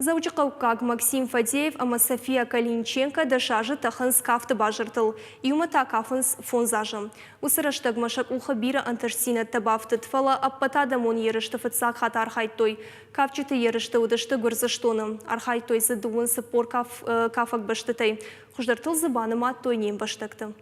Дзӕуджыхъӕуккаг Максим Фадеев ӕмӕ София Калиниченко 10 азы тӕхынц кафты базыртыл. Иумӕ та кафынц фондз азы. Уыцы рӕстӕгмӕ сӕ къухы бирӕ ӕнтыстдзинӕдтӕ бафтыд, фӕлӕ ӕппӕтадӕмон ерысты фыццаг хатт архайдтой. Кафджыты ерысты уыдысты Гуырдзыстоны. Архайдтой дзы 44 кафӕг бӕстӕтӕй. Хуыздӕртыл дзы банымадтой не мбӕстӕгты.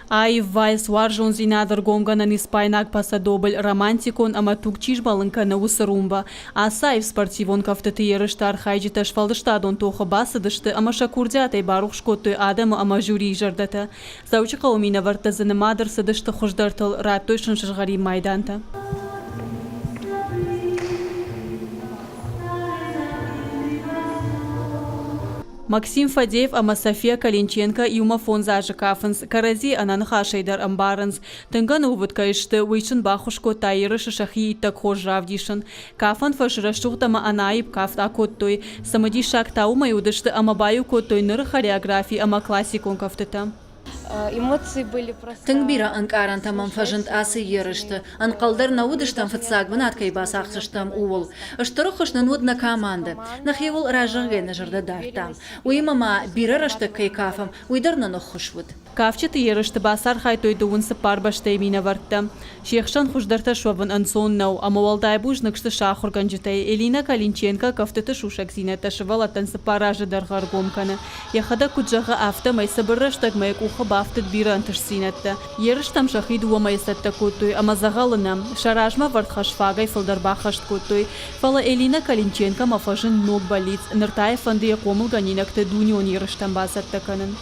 Аив вальс, уарзондзинад ӕргомгӕнӕн испайнаг пасадобль, романтикон ӕмӕ туг чи змӕлын кӕны, уыцы румба. Ацы аив спортивон кӕфтыты ерысты архайджытӕ сфӕлдыстадон тохы бацыдысты ӕмӕ сӕ курдиатӕй барухс кодтой адӕмы ӕмӕ жюрийы зӕрдӕтӕ. Дзӕуджыхъӕуы минӕвӕрттӕ дзы нымад ӕрцыдысты хуыздӕртыл, радтой сын сызгъӕрин майдантӕ. Максим Фадеев ӕмӕ София Калинченко иумӕ фондз азы кафынц, кӕрӕдзи ӕнӕныхасӕй дӕр ӕмбарынц. Тынг ӕнувыд кӕй сты, уый сын баххуыс кодта ерысы сӕхи иттӕг хорз равдисын. Кафӕн фӕз рӕсугъд ӕмӕ ӕнаипп кафт акодтой. Цымыдисаг та уымӕй уыдысты ӕмӕ баиу кодтой ныры хореографи ӕмӕ классикон кӕфтытӕ. Тынг бирӕ ӕнкъарӕнтӕ мӕм фӕзынд ацы ерысты. Ӕнхъӕл дӕр нӕ уыдыстӕм фыццаг бынат кӕй бацахсдзыстӕм, ууыл. Стыр ӕххуыс нын уыд нӕ командӕ. Нӕхиуыл разӕгъгӕ нӕ зӕрдӕ дардтам. Уыимӕ ма бирӕ рӕстӕг кӕй кафӕм, уый дӕр нын ӕххуыс уыд. Кафджыты ерысты бацархайдтой дыууын цыппар бӕстӕйы минӕвӕрттӕ. Се хсӕн хуыздӕртӕ суӕвын ӕнцон нӕу, ӕмӕ уӕлдай бузныг сты сӕ ахуыргӕнджытӕй. Элинӕ Калинченко кӕфтыты сусӕгдзинӕдтӕ сывӕллӕттӕн цыппар азы дӕргъы ӕргом кӕны. Йӕхӕдӕг куыд зӕгъы, афтӕмӕй цыбыр рӕстӕгмӕ йӕ къухы бафтыд бирӕ ӕнтыстдзинӕдтӕ. Ерыстӕм сӕхи дыууӕ мӕйы цӕттӕ кодтой ӕмӕ дзӕгъӕлы нӕ, сӕ размӕ вӕрд хӕс фагӕй фылдӕр баххӕст кодтой. Фӕлӕ Элинӕ Калинченкомӕ фӕзынд ног бӕллиц, ныр та йӕ фӕнды йӕ хъомылгӕнинӕгты дунеон ерыстӕм бацӕттӕ кӕнын.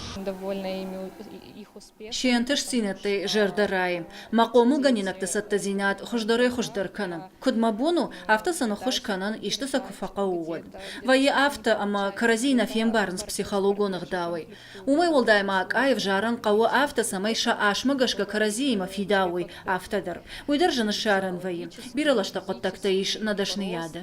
Се нтыстдзинӕдтӕй зӕрдӕ райы. Мӕ хъомылгӕнинӕгты цӕттӕдзинад хуыздӕрӕй-хуыздӕр кӕны. Куыд мӕ бон у, афтӕ сын ӕххуыс кӕнын, исты сӕ куы фӕхъӕуы, уӕд. Вӕййы афтӕ, ӕмӕ кӕрӕдзийы нӕ фембарынц психологон ӕгъдауӕй. Уымӕй уӕлдай ма къай ӕвзарын хъӕуы афтӕ, цӕмӕй сӕ асмӕ гӕсгӕ кӕрӕдзиимӕ фидауой, афтӕ дӕр. Уый дӕр зын ссарӕн вӕййы. Бирӕ лӕстӕг хъуыддӕгтӕ ис нӕ дӕсныйады.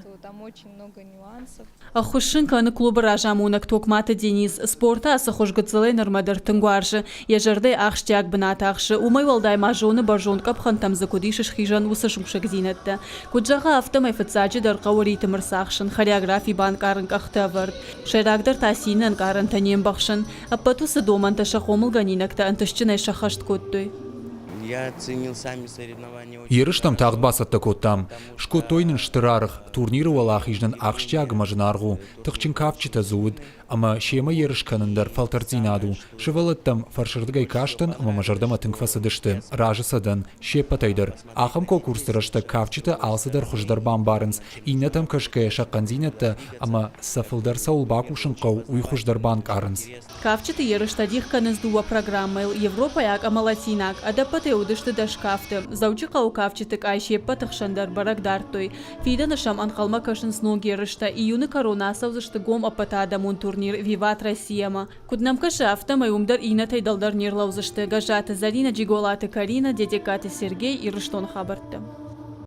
Ӕххуыс сын кӕны клубы разамонӕг Токматы Денис. Спорты ацы хуыз гыццылӕй нырмӕ дӕр тынг уарзы. Йӕ зӕрдӕйы ахсджиаг бынат ахсы. Уымӕй уӕлдай ма зоны, бӕрзонд къӕпхӕнтӕм дзы куыд ис схизӕн, уыцы сусӕгдзинӕдтӕ. Куыд зӕгъы, афтӕмӕй фыццаджыдӕр хъӕуы ритм ӕрцахсын, хореографи банкъарын къӕхты ӕвӕрд. Сӕйрагдӕр та цины ӕнкъарӕнтӕ не мбӕхсын. Ӕппӕт уыцы домӕнтӕ сӕ хъомылгӕнинӕгтӕ ӕнтыстджынӕй сӕххӕст кодтой. Ерыстӕм тагъд бацӕттӕ кодтам. Скодтой нын стыр аргъ, турниры уӕлахиз нын ахсджиаг ӕмӕ зынаргъ у, тыхджын кафджытӕ дзы уыд, ӕмӕ семӕ ерыс кӕнын дӕр фӕлтӕрддзинад у. Сывӕллӕттӕм фӕрсырдыгӕй кастӕн ӕмӕ мӕ зӕрдӕмӕ тынг фӕцыдысты, разы сӕ дӕн, се ппӕтӕй дӕр. Ахӕм конкурсты рӕстӕг кафджытӕ алцыдӕр хуыздӕр бамбарынц, иннӕтӕм кӕсгӕйӕ сӕ хъӕндзинӕдтӕ ӕмӕ сӕ фылдӕр цӕуыл бакусын хъӕуы, уый хуыздӕр банкъарынц. Кафджыты ерыстӕ дих кӕнынц дыууӕ программӕйыл, европӕйаг ӕмӕ латинаг. Ӕдӕппӕтӕй уыдысты 10 кафты. Дзӕуджыхъӕуы кафджыты къай се ппӕты хсӕн дӕр бӕрӕг дардтой. Фидӕны сӕм ӕнхъӕлмӕ кӕсынц ног ерыстӕ. Июны кӕрон ацӕудзысты гом ӕппӕтадӕмон турнир «Виват Россия-мӕ». Куыд нӕм кӕсы, афтӕмӕй уым дӕр иннӕтӕй дӕлдӕр не рлӕудзысты. Гӕззаты Зӕринӕ, Джиголаты Каринӕ, Дедегкаты Сергей, Ирыстоны хабӕрттӕ.